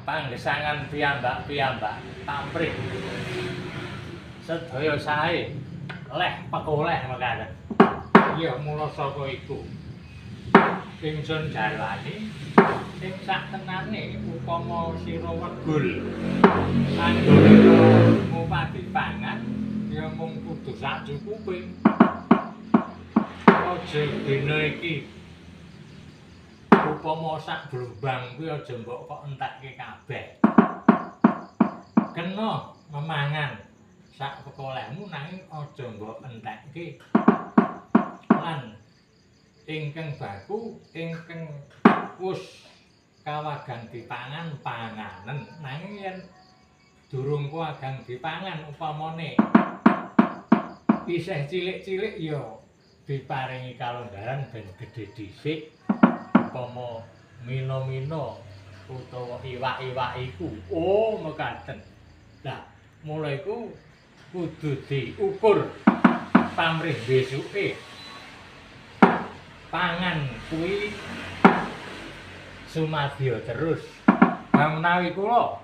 Panggesangan piyambak-piyambak pamrih sedaya sae leh pekoleh mekaten. Ya mula saka iku ingsun jarwani sing sak tenane upama sira wegul anggone ngupadi pangan ya mung kudu sak cukupe. Aja dina iki upama sak blumbang kuwi aja mbok kok entekke kabeh. Kena memangan sak pekolehmu nanging aja mbok entekke. Lan ingkang baku ingkang wus kawagang dipangan panganen, nanging yen durung kawagang dipangan upamane isih cilik-cilik ya diparingi kalonggaran ben gedhe dhisik. Upama mina-mina utawa iwak-iwak iku, oh mekaten. Lah mula iku kudu diukur pamrih besuke pangan kuwi sumadya terus. Lah menawi kula